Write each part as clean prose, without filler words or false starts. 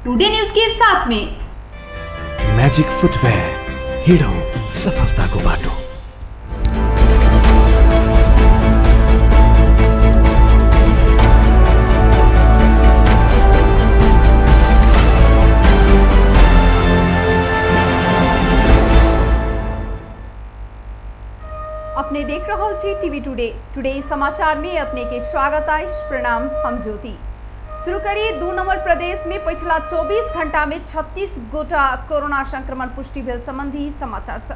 Today news के साथ में। म्याजिक फुटवेयर, हिँडौँ सफलताको बाटो। अपने देख रहल छी टीवी टुडे। टुडे समाचार में अपने के स्वागत अछि। प्रणाम, हम ज्योति। शुरू करी 2 नंबर प्रदेश में पिछला 24 घंटा में 36 गोटा कोरोना संक्रमण पुष्टि भेल संबंधी समाचार से।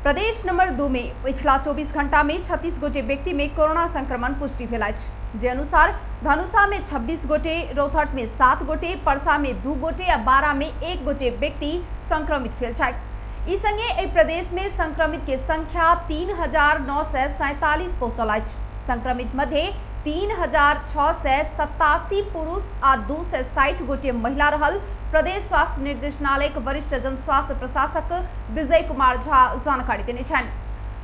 प्रदेश नंबर 2 में पिछला 24 घंटा में 36 गोटे व्यक्ति में कोरोना संक्रमण पुष्टि भेल अछि। जे अनुसार धनुषा में 26 गोटे, रौतहट में 7 गोटे, परसा में 2 गोटे आ 12 में 1 गोटे व्यक्ति संक्रमित भेल छथि। ई संगे एहि प्रदेश में संक्रमित के संख्या 3947 पहुंचल अछि। संक्रमित मध्य 3687 पुरुष आ 260 गोटे महिला रहल प्रदेश स्वास्थ्य निर्देशनालय के वरिष्ठ जन स्वास्थ्य प्रशासक विजय कुमार झा जानकारी देने छनि।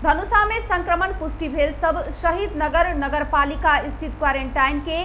धनुषा में संक्रमण पुष्टि भेल सब शहीद नगर नगरपालिका स्थित क्वारेंटाइन के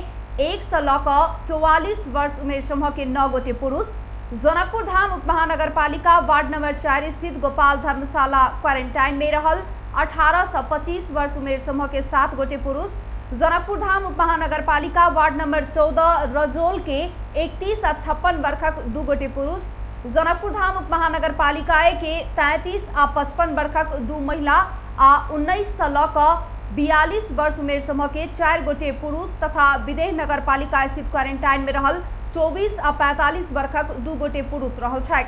1 से लऽ कऽ 44 वर्ष उमेर समूह के 9 गोटे पुरुष, जनकपुर धाम उप महानगरपालिका वार्ड नंबर 4 स्थित गोपाल धर्मशाला क्वारेंटाइन में रहल 18 से 25 वर्ष उमेर समूह के 7 गोटे पुरुष, जनकपुर धाम उप महानगरपालिका वार्ड नंबर 14 रजोल के 31 आ 56 वर्षक 2 गोटे पुरुष, जनकपुर धाम उप महानगरपालिका के 33 आ 55 वर्षक 2 महिला आ 19 से लऽ कऽ 42 वर्ष उमेर समूह के 4 गोटे पुरुष तथा विदेह नगरपालिका स्थित क्वारेंटाइन में रहल 24 आ 45 वर्षक 2 गोटे पुरुष रहल छथि।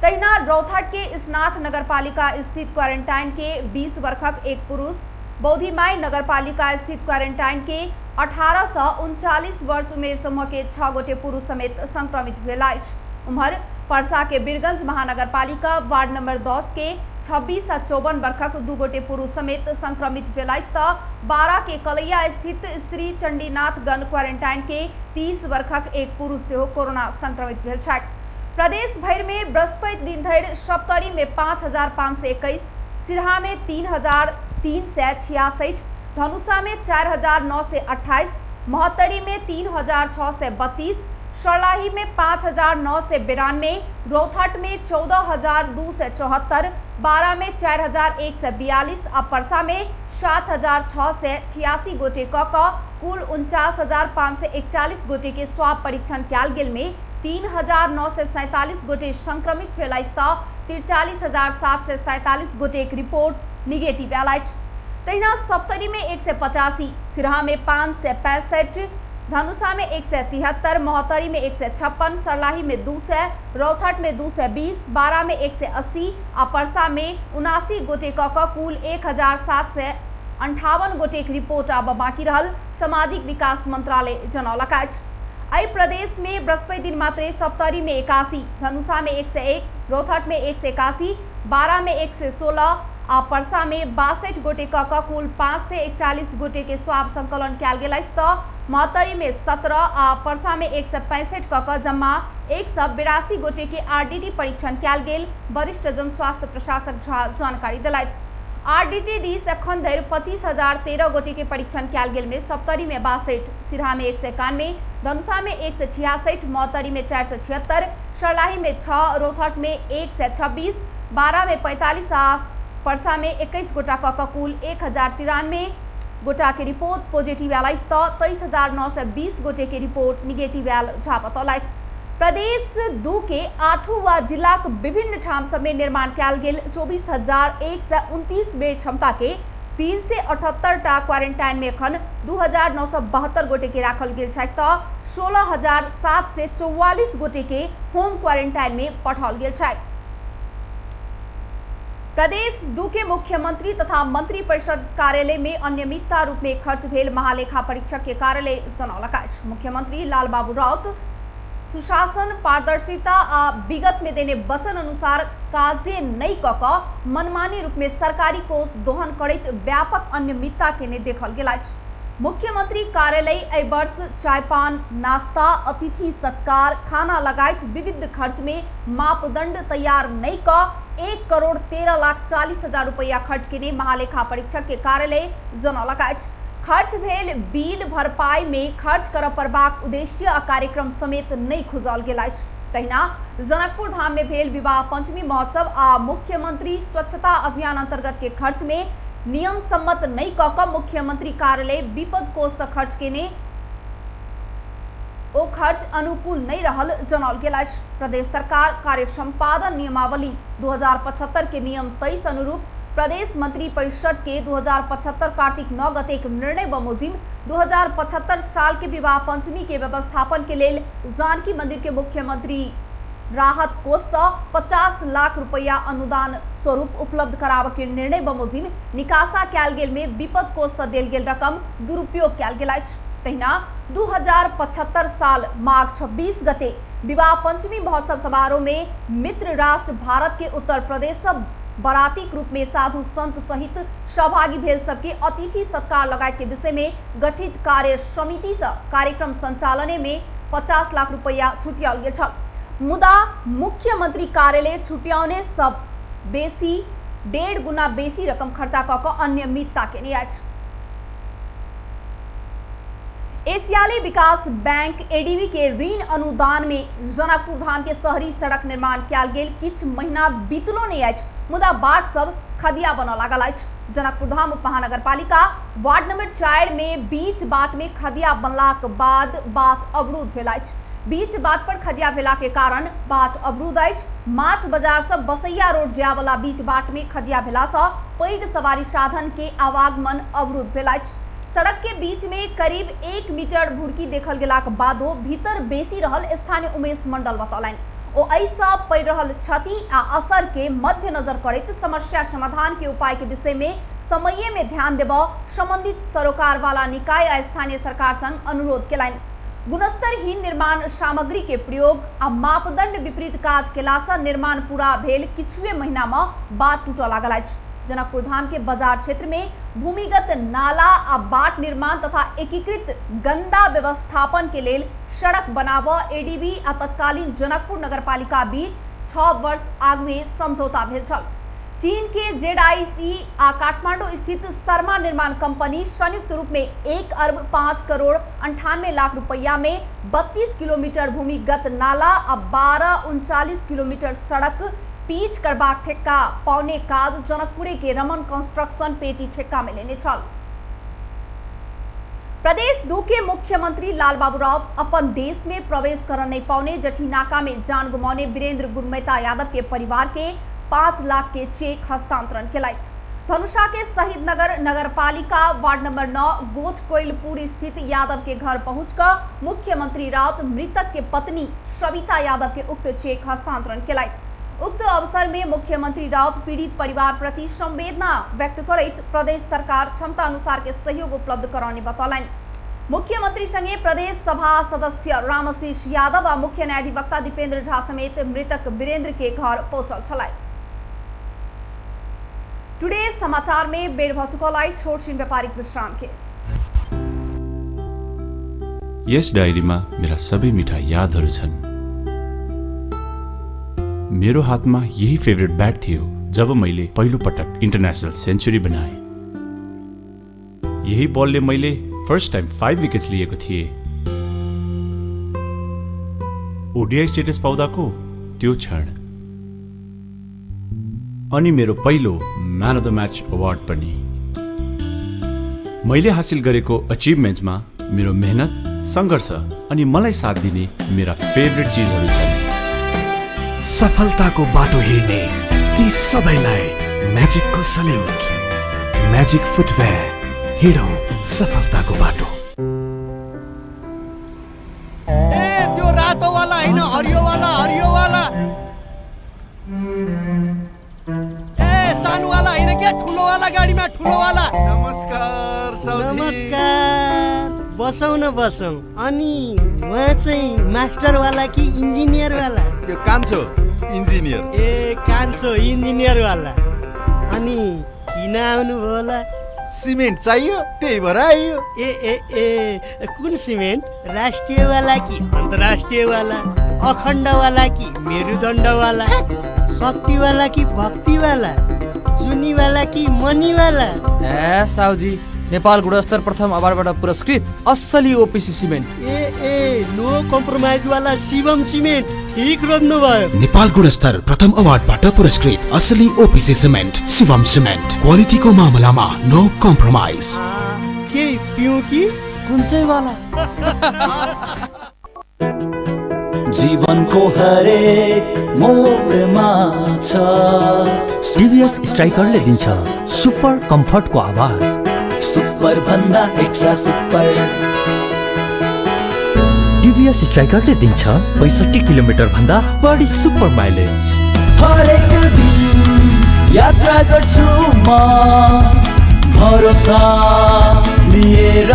तहिना रौतहट के स्नाथ नगरपालिका स्थित क्वारेंटाइन के 20 वर्षक 1 पुरुष, बौद्धिमाई नगरपालिका स्थित क्वारेंटाइन के 18 से 39 वर्ष उमेर समूह के 6 गोटे पुरुष समेत संक्रमित भेल अछि। उम्हर परसा के बीरगंज महानगरपालिका वार्ड नंबर 10 के 26 आ 54 वर्षक 2 गोटे पुरुष समेत संक्रमित भेल अछि तऽ 12 के कलैया स्थित श्री चंडीनाथ गण क्वारेंटाइन के 30 वर्षक 1 पुरुष सेहो कोरोना संक्रमित भेल छथि। प्रदेश भरि में बृहस्पति दिन धरि सप्तरी में 5521, सिरहा में 3366, धनुषा में 4928, महोत्तरी में 3632, सर्लाही में 5992, रौतहट में 14274, 12 में 4142 आ परसा में 7686 गोटे क कऽ कुल 49,541 गोटे के स्वाब परीक्षण कयल गेल में 3947 गोटे संक्रमित भेल अछि तऽ 43,747 गोटे के रिपोर्ट निगेटिव आयल अछि। तहिना सप्तरी में 185, सिरहा में 565, धनुषा में 173, महोत्तरी में 156, सर्लाही में 200, रौतहट में 220, 12 में 180 आ परसा में 79 गोटे क कऽ कुल 1758 गोटे के रिपोर्ट आब बाकी रहल सामाजिक विकास मंत्रालय जनौलक अछि। एहि प्रदेश में बृहस्पति दिन मात्रे सप्तरी में 81, धनुषा में 101, रौतहट में 181, 12 में 116 आ परसा में 62 गोटे क कऽ कुल 541 गोटे के स्वाब संकलन कयल गेल अछि तऽ महोत्तरी में 17 आ परसा में 165 क कऽ जम्मा 182 गोटे के आरडीटी परीक्षण कयल गेल वरिष्ठ जन स्वास्थ्य प्रशासक झा जानकारी देलथि। आरडीटी दिस एखन धरि 25,013 गोटे के परीक्षण कयल गेल में सप्तरी में 62, सिरहा में 191, धनुषा में 166, महोत्तरी में 476, सर्लाही में 6, रौतहट में 126, 12 में 45 आ परसा में 21 गोटा क कऽ कुल 1093 गोटा के रिपोर्ट पॉजिटिव आयल अछि तऽ 23,920 गोटे के रिपोर्ट निगेटिव आयल झा बतौलथि। प्रदेश 2 के 8 वा जिलाक विभिन्न ठाम सब में निर्माण कयल गेल 24,129 बेड क्षमता के 378 टा क्वारेंटाइन में एखन 2972 गोटे के राखल गेल छथि तऽ 16,744 गोटे के होम क्वारेंटाइन में पठाओल गेल छथि। प्रदेश 2 के मुख्यमंत्री तथा मंत्री परिषद कार्यालय में अनियमितता रूप में खर्च भेल महालेखा परीक्षक के कार्यालय जनौलक अछि। मुख्यमंत्री लालबाबू राउत सुशासन, पारदर्शिता आ विगत में देने वचन अनुसार काजे नहि कऽ कऽ मनमानी रूप में सरकारी कोष दोहन करैत व्यापक अनियमितता केने देखल गेल अछि। मुख्यमंत्री कार्यालय एहि वर्ष चाय पान, नाश्ता, अतिथि सत्कार, खाना लगायत विविध खर्च में मापदंड तैयार नहि कऽ 1,13,40,000 रुपैया खर्च केने महालेखा परीक्षक के कार्यालय जनौलक अछि। खर्च भेल बिल भरपाई में खर्च करय पड़बाक उद्देश्य आ कार्यक्रम समेत नहि खुजल गेल अछि। तहिना जनकपुर धाम में भेल विवाह पंचमी महोत्सव आ मुख्यमंत्री स्वच्छता अभियान अंतर्गत के खर्च में नियम सम्मत नहि कऽ कऽ मुख्यमंत्री कार्यालय विपद कोष से खर्च केने ओ खर्च अनुकूल नहि रहल जनाओल गेल अछि। प्रदेश सरकार कार्य संपादन नियमावली 2075 के नियम 23 अनुरूप प्रदेश मंत्री परिषद के 2075 कार्तिक 9 गते के निर्णय बमोजिम 2075 साल के विवाह पंचमी के व्यवस्थापन के लेल जानकी मंदिर के मुख्यमंत्री राहत कोष से 50 लाख रुपया अनुदान स्वरूप उपलब्ध कराबऽ के निर्णय बमोजिम निकासा कयल गेल में विपद कोष से देल गेल रकम दुरुपयोग कयल गेल अछि। तहिना 2075 साल माघ 26 गते विवाह पंचमी महोत्सव समारोह में मित्र राष्ट्र भारत के उत्तर प्रदेश से बराती रूप में साधु संत सहित सहभागी भेल सबके अतिथि सत्कार लगाए के विषय में गठित कार्य समिति से कार्यक्रम संचालने में 50 लाख रुपया छुटियाओल गेल छल। मुदा मुख्यमंत्री कार्यालय छुटियाउने सब बेसी 1.5 गुना बेसी रकम खर्चा कऽ कऽ अनियमितता केने अछि। एशियाली विकास बैंक एडीबी के ऋण अनुदान में जनकपुर धाम के शहरी सड़क निर्माण कयल गेल किछु महीना बीतलो नहि अछि, मुदा बाट सब खदिया बनऽ लागल अछि। जनकपुर धाम उपमहानगरपालिका वार्ड नंबर 4 में बीच बाट में खदिया बनलाक बाद बाट अवरुद्ध भेल अछि। बीच बाट पर खदिया भेला के कारण बाट अवरुद्ध अछि। माछ बाजार से बसैया रोड जायवला बीच बाट में खदिया भेला से पैघ सवारी साधन के आवागमन अवरुद्ध भेल अछि। सड़क के बीच में करीब 1 मीटर भुड़की देखल गेलाक बादो भीतर बेसी रहल स्थानीय उमेश मंडल बतौलनि। ओ एहिसँ पड़ि रहल क्षति आ असर के मद्देनजर करैत समस्या समाधान के उपाय के विषय में समये में ध्यान देबऽ संबंधित सरोकार वाला निकाय आ स्थानीय सरकार संग अनुरोध केलनि। गुणस्तरहीन निर्माण सामग्री के प्रयोग आ मापदंड विपरीत काज केलासँ निर्माण पूरा भेल किछुए महीना में बाट टूटऽ लागल अछि। जनकपुर धाम के बाजार क्षेत्र में भूमिगत नाला आ बाट निर्माण तथा एकीकृत गंदा व्यवस्थापन के लेल सड़क बनाबऽ एडीबी आ तत्कालीन जनकपुर नगरपालिका बीच 6 वर्ष आगुए समझौता भेल छल। चीन के जेडआईसी आ काठमांडू स्थित शर्मा निर्माण कंपनी संयुक्त रूप में 1 अरब 5 करोड़ 98 लाख रुपया में 32 किलोमीटर भूमिगत नाला आ 1239 किलोमीटर सड़क पीच करबाक ठेक्का पौने काज जनकपुरे के रमन कंस्ट्रक्शन पेटी ठेक्का में लेने छल। प्रदेश 2 के मुख्यमंत्री लालबाबू राउत अपन देश में प्रवेश कर नहीं पौने जठी नाका में जान गुमाउने वीरेंद्र गुरमैता यादव के परिवार के 5 लाख के चेक हस्तांतरण केलथि। धनुषा के शहीद नगर नगरपालिका वार्ड नंबर 9 गोठ कोइलपुर स्थित यादव के घर पहुंचकर मुख्यमंत्री राउत मृतक के पत्नी सविता यादव के उक्त चेक हस्तांतरण केलथि। उक्त अवसर में मुख्यमंत्री राउत पीड़ित परिवार प्रति संवेदना व्यक्त करैत प्रदेश सरकार क्षमता अनुसार के सहयोग उपलब्ध कराने बतौलनि। मुख्यमंत्री संगे प्रदेश सभा सदस्य रामशीष यादव आ मुख्य न्यायाधिवक्ता दीपेंद्र झा समेत मृतक वीरेंद्र के घर पहुंचल छलथि। टुडे समाचार में बेर भ चुकल अछि छोट छिन व्यापारिक विश्राम के। यस डायरीमा मेरा सबै मिठा यादहरू छन्। मेरो हातमा यही फेभरेट ब्याट थियो जब मैले पहिलो पटक इन्टरनेसनल सेन्चुरी बनाएँ। यही बलले मैले फर्स्ट टाइम 5 विकेट्स लिएको थिएँ। ओडिआई स्टेटस पाउँदाको त्यो क्षण अनि मेरो पहिलो man of the match award पनि। मैले हासिल गरेको अचिभमेन्ट्समा मेरो मेहनत, सङ्घर्ष अनि मलाई साथ दिने मेरा फेभरेट चिजहरू छन्। सफलताको बाटो हिँड्ने ती सबैलाई म्याजिकको सल्युट। म्याजिक फुटवेयर, हिँडौँ सफलताको बाटो। ए त्यो रातो वाला होइन, हरियो वाला, हरियो वाला। ए सानो वाला होइन क्या, ठुलो वाला गाडीमा, ठुलो वाला। नमस्कार साउजी। नमस्कार, बसौँ न बसौँ। अनि उहाँ चाहिँ मास्टर वाला कि इन्जिनियर वाला? यो कान्छो इन्जिनियर। ए कान्छो इन्जिनियर वाला। अनि किन आउनुभयो होला? सिमेन्ट चाहियो, त्यही भएर आइयो। ए ए ए कुन सिमेन्ट? राष्ट्रिय वाला कि अन्तर्राष्ट्रिय वाला? अखण्ड वाला कि मेरुदण्ड वाला? शक्ति वाला कि भक्ति वाला? चुनी वाला कि मनी वाला? ए साउजी, नेपाल गुणस्तर प्रथम अवार्डबाट पुरस्कृत असली ओपिसी सिमेन्ट। ए ए नो कम्प्रोमाइज वाला शिवम सिमेन्ट, ठीक रोज्नु भयो। नेपाल गुणस्तर प्रथम अवार्डबाट पुरस्कृत असली ओपिसी सिमेन्ट शिवम सिमेन्ट, क्वालिटीको मामलामा नो कम्प्रोमाइज। के पिउँ कि कुन चाहिँ वाला? जीवनको हरेक मोडमा छ टिभीएस स्ट्राइकरले दिन्छ सुपर कम्फर्टको आवाज, सुपर भन्दा एक्स्ट्रा सुपर। टिभीएस स्ट्राइकरले दिन्छ 65 किलोमिटर भन्दा बढी सुपर माइलेज। हरेक दिन यात्रा गर्छु म भरोसा लिएर।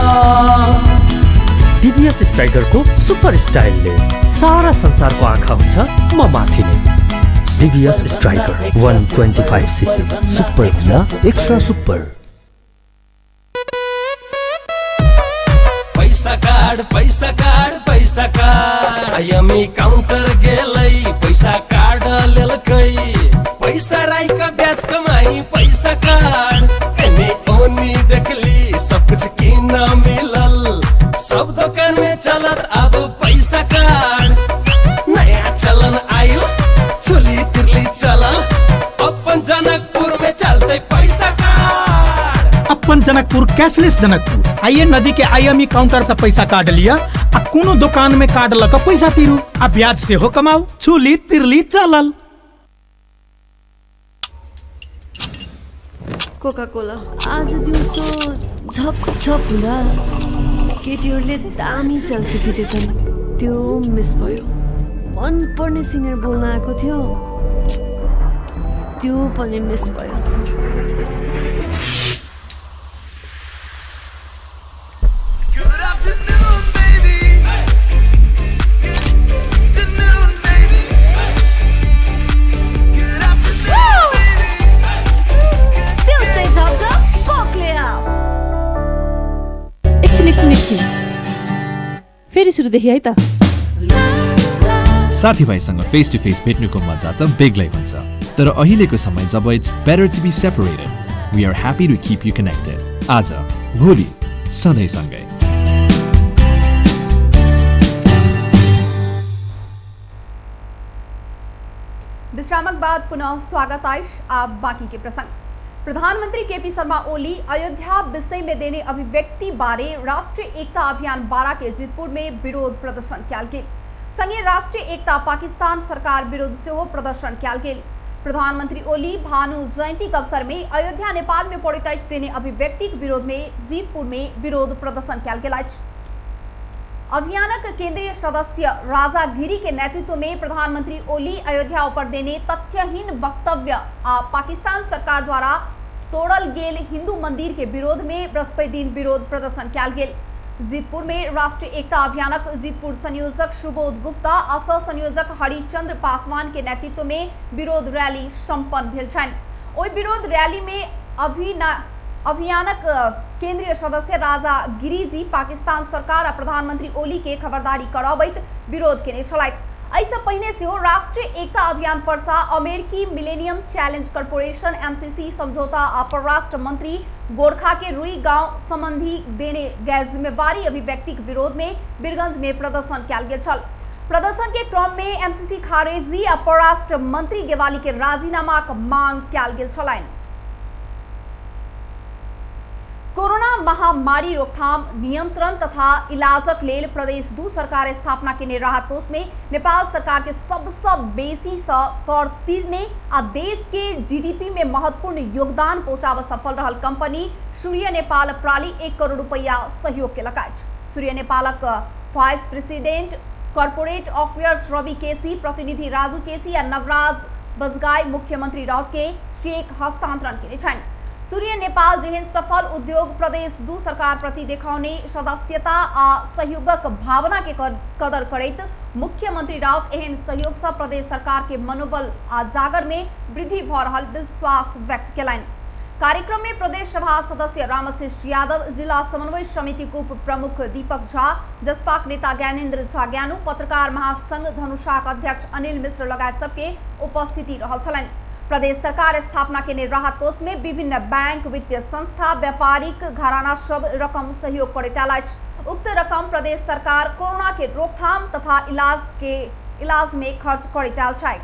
टिभीएस स्ट्राइकरको सुपर स्टाइलले सारा संसारको आँखा हुन्छ म माथि नै। टिभीएस स्ट्राइकर 125 सीसी, सुपर भन्दा एक्स्ट्रा सुपर। पैसा कार्ड, पैसा कार्ड, पैसा कार्ड, आइएमई काउंटर गेलै पैसा कार्ड लेलकै, पैसा राइक ब्याज कमाई पैसा कार्ड। एने ओनी देखली सब कुछ किन मिलल, सब दुकान में चलत अब पैसा कार्ड। नया चलन आइल चुली तिरली चलल, अपन जनकपुर में चलते पैसा कार्ड। अपन जनकपुर कैशलेस जनकपुर। आइए नजीक के आईएमई काउंटर से पैसा कार्ड लिया आ कोनो दुकान में कार्ड लग पैसा तीरू आ ब्याज से हो कमाओ, चुली तिरली चलल। कोका कोला आज दिउँसो झप झप हुँदा केटीहरूले दामी सेल्फी खिचेछन्, त्यो मिस भयो। मनपर्ने सिनियर बोल्न आएको थियो, त्यो पनि मिस भयो। फेरि सुरुदेखि है त। साथीभाइसँग फेस टु फेस भेट्नुको मजा त बेग्लै हुन्छ, तर अहिलेको समय जब it's better to be separated, we are happy to keep you connected. आज भोलि सधैँ सँगै। विश्रामक बाद पुनः स्वागत अछि। आप बाकी के प्रसंग। प्रधानमंत्री केपी शर्मा ओली अयोध्या विषय में देने अभिव्यक्ति बारे राष्ट्रीय एकता अभियान 12 के जितपुर में विरोध प्रदर्शन कयल गेल। संगे राष्ट्रीय एकता पाकिस्तान सरकार विरुद्ध सेहो प्रदर्शन कयल गेल। प्रधानमंत्री ओली भानु जयंती के अवसर में अयोध्या नेपाल में पड़ैत अछि देने अभिव्यक्ति के विरोध में जितपुर में विरोध प्रदर्शन कयल गेल अछि। अभियानक केंद्रीय सदस्य राजा गिरी के नेतृत्व में प्रधानमंत्री ओली अयोध्या पर देने तथ्यहीन वक्तव्य आ पाकिस्तान सरकार द्वारा तोड़ल गेल हिंदू मंदिर के विरोध में बृहस्पति दिन विरोध प्रदर्शन कयल गेल। जितपुर में राष्ट्रीय एकता अभियानक जितपुर संयोजक सुबोध गुप्ता आ सह संयोजक हरिचंद्र पासवान के नेतृत्व में विरोध रैली संपन्न भेल छनि। ओहि विरोध रैली में अभियानक केंद्रीय सदस्य राजा गिरीजी पाकिस्तान सरकार आ प्रधानमंत्री ओली के खबरदारी करबैत विरोध केने छलथि। एहिसँ पहिने सेहो राष्ट्रीय एकता अभियान परसा अमेरिकी मिलेनियम चैलेंज कॉर्पोरेशन एमसीसी समझौता आ परराष्ट्र मंत्री गोरखा के रुई गांव संबंधी देने गैर जिम्मेवारी अभिव्यक्ति के विरोध में बीरगंज में प्रदर्शन कयल गेल छल। प्रदर्शन के क्रम में एमसीसी खारेजी आ परराष्ट्र मंत्री गेवाली के राजीनामा के मांग कयल गेल छलनि। कोरोना महामारी रोकथाम नियंत्रण तथा इलाजक लेल प्रदेश 2 सरकार स्थापना केने राहत कोष में नेपाल सरकार के सबसँ बेसी सँ कर तिरने आ देश के जीडीपी में महत्वपूर्ण योगदान पहुंचाबऽ सफल रहल कंपनी सूर्य नेपाल प्राली 1 करोड़ रुपैया सहयोग केलक अछि। सूर्य नेपालक vice president corporate affairs Ravi KC, प्रतिनिधि राजू केसी आ नवराज बजगाई मुख्यमंत्री राउत के चेक हस्तांतरण केने छनि। सूर्य नेपाल जेहन सफल उद्योग प्रदेश 2 सरकार प्रति देखौने सदस्यता आ सहयोगक भावना के कदर करैत मुख्यमंत्री राउत एहन सहयोग से प्रदेश सरकार के मनोबल आ जागर में वृद्धि भ रहल विश्वास व्यक्त केलनि। कार्यक्रम में प्रदेश सभा सदस्य रामशिष यादव, जिला समन्वय समिति के उप प्रमुख दीपक झा, जसपाक नेता ज्ञानेन्द्र झा ज्ञानू, पत्रकार महासंघ धनुषाक अध्यक्ष अनिल मिश्र लगायत सबके उपस्थिति रहल छलनि। प्रदेश सरकार स्थापना केने राहत कोष में विभिन्न बैंक, वित्तीय संस्था, व्यापारिक घराना सब रकम सहयोग करैत आयल अछि। उक्त रकम प्रदेश सरकार कोरोना के रोकथाम तथा इलाज में खर्च करैत आयल छैक।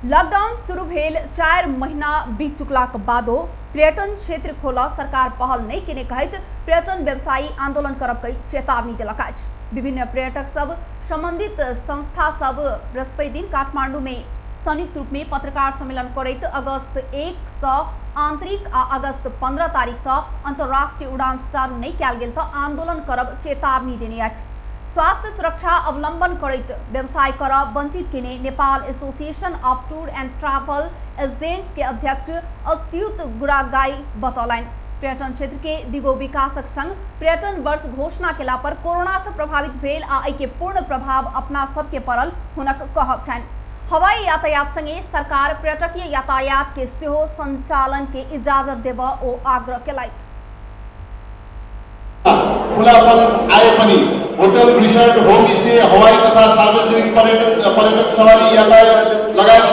लॉकडाउन शुरू भेल 4 महीना बीत चुकलाक बादो पर्यटन क्षेत्र खोल सरकार पहल नहीं केने कहैत पर्यटन व्यवसायी आंदोलन करब कहि चेतावनी देलक अछि। विभिन्न पर्यटक सब संबंधित संस्था सब बृहस्पति दिन काठमांडू में संयुक्त रूप में पत्रकार सम्मेलन करैत अगस्त 1 से आंतरिक आ अगस्त 15 तारीख से अंतर्राष्ट्रीय उड़ान सुचारू नहीं कयल गेल तऽ आंदोलन करब चेतावनी देने अछि। स्वास्थ्य सुरक्षा अवलंबन करैत व्यवसाय करब वंचित केने Nepal association of tour and travel agents के अध्यक्ष अच्युत गुरागाई बतौलनि। पर्यटन क्षेत्र के दिगो विकासक संग पर्यटन वर्ष घोषणा केला पर कोरोना से प्रभावित भेल आ एहि के पूर्ण प्रभाव अपना सबके पड़ल हुनक कहब छनि। हवाई यातायात संगे सरकार पर्यटकीय यातायात के सेहो संचालन के इजाजत देबऽ ओ आग्रह केलथि। खुलापन आए पनि होटल, रिसोर्ट, होमस्टे, हवाई तथा सार्वजनिक पर्यटक सवारी यातायात लगायत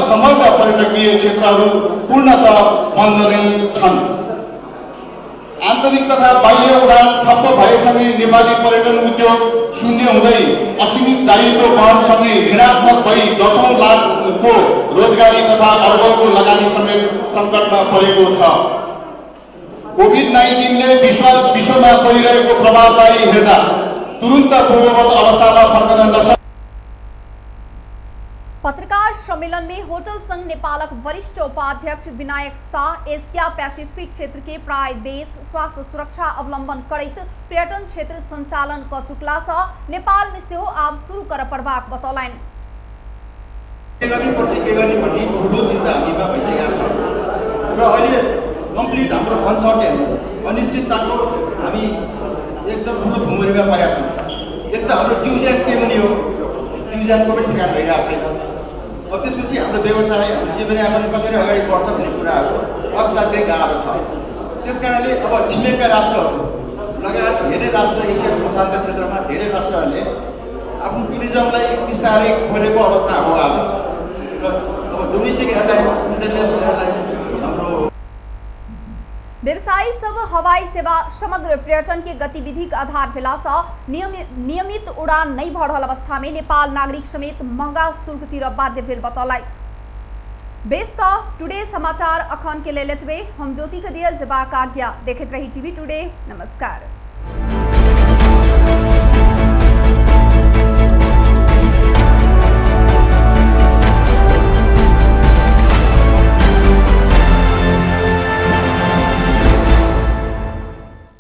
समग्र पर्यटकीय क्षेत्रहरू पूर्णतः बन्द नै छन्। आन्तरिक तथा बाह्य उडान ठप्प भएसँगै नेपाली पर्यटन उद्योग शून्य हुँदै असीमित दायित्व वहनसँगै ऋणात्मक भई 10 लाखको रोजगारी तथा अर्बौंको लगानी समेत सङ्कटमा परेको छ। कोभिड-19ले विश्वमा परिरहेको प्रभावलाई हेर्दा तुरुन्त पूर्ववत अवस्थामा फर्कन नसक्ने पत्रकार सम्मेलन में होटल संघ नेपालक वरिष्ठ उपाध्यक्ष विनायक शाह एशिया पैसिफिक क्षेत्र के प्राय देश स्वास्थ्य सुरक्षा अवलंबन करैत पर्यटन क्षेत्र संचालन क चुकला से नेपाल में सेहो आब शुरू कर पड़बाक बतौलनि। के गर्ने पछि के गर्ने भन्ने ठुलो चिन्ता हामीमा भइसकेको छ र अहिले कम्प्लिट हाम्रो अनसर्टेन अनिश्चितताको हामी एकदम ठुलो भुमरीमा परेका छौँ। एक त हाम्रो जिउज्यान के हुने हो, जिउज्यानको पनि ठेगान भइरहेको छैन। अब त्यसपछि हाम्रो व्यवसाय, हाम्रो जीवनयापन कसरी अगाडि बढ्छ भन्ने कुराहरू असाध्यै गाह्रो छ। त्यस कारणले अब छिमेकका राष्ट्रहरू लगायत धेरै राष्ट्र, एसिया प्रशान्त क्षेत्रमा धेरै राष्ट्रहरूले आफ्नो टुरिज्मलाई बिस्तारै खोलेको अवस्था हो आज। र अब डोमेस्टिक एयरलाइन्स, इन्टरनेसनल एयरलाइन्स हाम्रो व्यवसायी सब हवाई सेवा समग्र पर्यटन के गतिविधि के आधार भेला से नियमित उड़ान नहीं भ रहल अवस्था में नेपाल नागरिक समेत महंगा शुल्क तिर बाध्य भेल बतौलथि। बेस त टुडे समाचार अखन के लेल एतबे। हम ज्योति के दिया जेबाक आज्ञा। देखैत रही टीवी टुडे। नमस्कार।